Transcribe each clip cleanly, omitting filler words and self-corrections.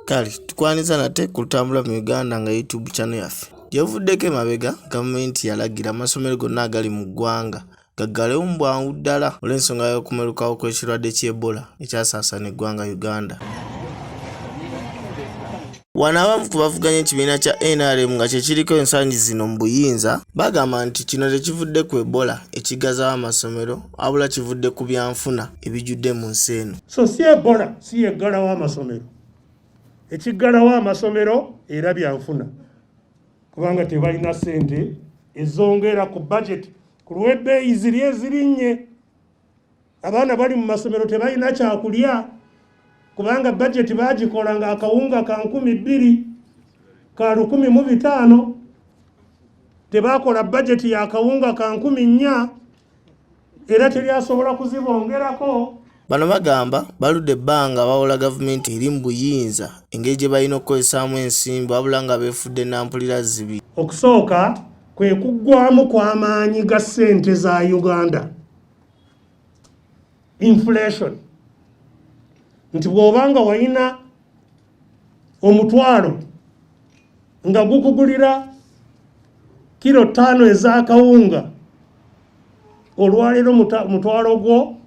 Kale tukwaniza nate ku Lutambula mu Uganda nga YouTube channel yaffe. Gyebuvuddeko emabega, gavumenti yalagira amasomero gonna agali mu ggwanga gaggalewo mu bwangu ddala olw'ensonga y'okumerukawo kw'ekirwadde ky'Ebola ekyasaasaana eggwanga Uganda. Wano abamu ku bavuganya ekibiina kya NRM nga kye kiriko ensangi zino mu buyinza bagamba nti kino tekivudde ku Ebola ekiggazawo amasomero wabula kivudde ku byanfuna ebijjudde mu nsi eno. So si Ebola si yeggalawo amasomero, ekiggalawo amasomero era byanfuna kubanga tebalina ssente ezongera ku budget ku lw'ebbeeyi ziri ezirinnye. Abaana bali mu masomero tebalina kyakulya kubanga bajeti bagikola nga akawunga ka 2000 ka 1500, tebakola bajeti ya kawunga ka 4000 era teryasobola kuzibongerako. Bano bagamba baludde ebbanga bawola gavumenti eri mu buyinza engeri gye balina okukozesaamu ensimbi wabula nga beefudde nampulira zibi. Okusooka kwe kuggwamu kw'amaanyi ga ssente za Uganda, inflation, nti bw'oba nga walina omutwalo nga gukugulira kilo 5 ez'akawunga, olwaleero mutwalo gwo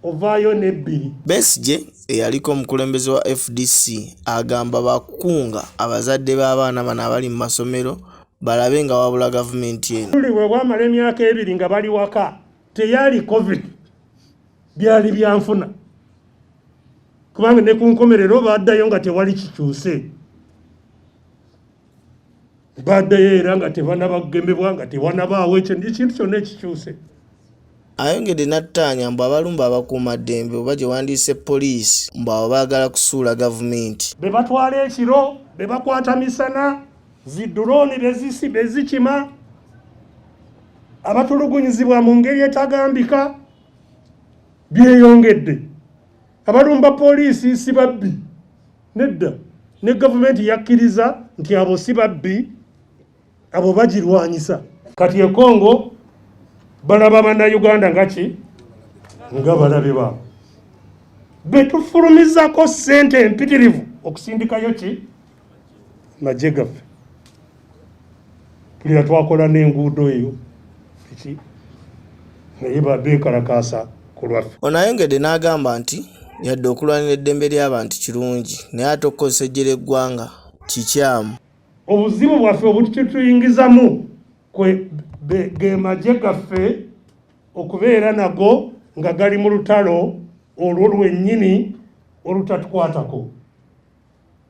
ovaayo n'ebbiri. Besigye eyaliko omukulembeze wa FDC agamba bakukunga abazadde b'abaana bano abali mu masomero balabe nga wabula gavumenti eno. Tuli bwe bwamala emyaka 2 nga bali waka, teyali COVID, byali byanfuna kubanga ne ku nkomerero baddayo nga tewali kikyuse, baddayo era nga tebanabagemebwa, nga tewanabaawo ekintu kyonna ekikyuse. Ayongedde n'attaanya mbu abalumba abakuumaddembe oba gye wandiise poliisi mbu abo baagala kusuula gavumenti. Be batwala ekiro, be bakwata misana, zi drone bezikima, abatulugunyizibwa mu ngeri etagambika byeyongedde. Abalumba poliisi si babbi, nedda, ne gavumenti yakkiriza nti abo si babbi, abo bagirwanyisa. Kati e Congo balaba bannayuganda nga ki? Nga balabe baabwe. Betufulumizako ssente empitirivu okusindikayo ki? Magye gaffe. Tulira twakola n'enguudo eyo ki? Naye babeekalakaasa ku lwaffe. Ono ayongedde n'agamba nti yadde okulwanira eddembe ly'abantu kirungi naye ate okukozesa eggye ly'eggwanga kikyamu. Obuzibu bwaffe obututuyingizamu ge magye gaffe okubeera nago nga gali mu lutalo olwo lwennyini olutatukwatako.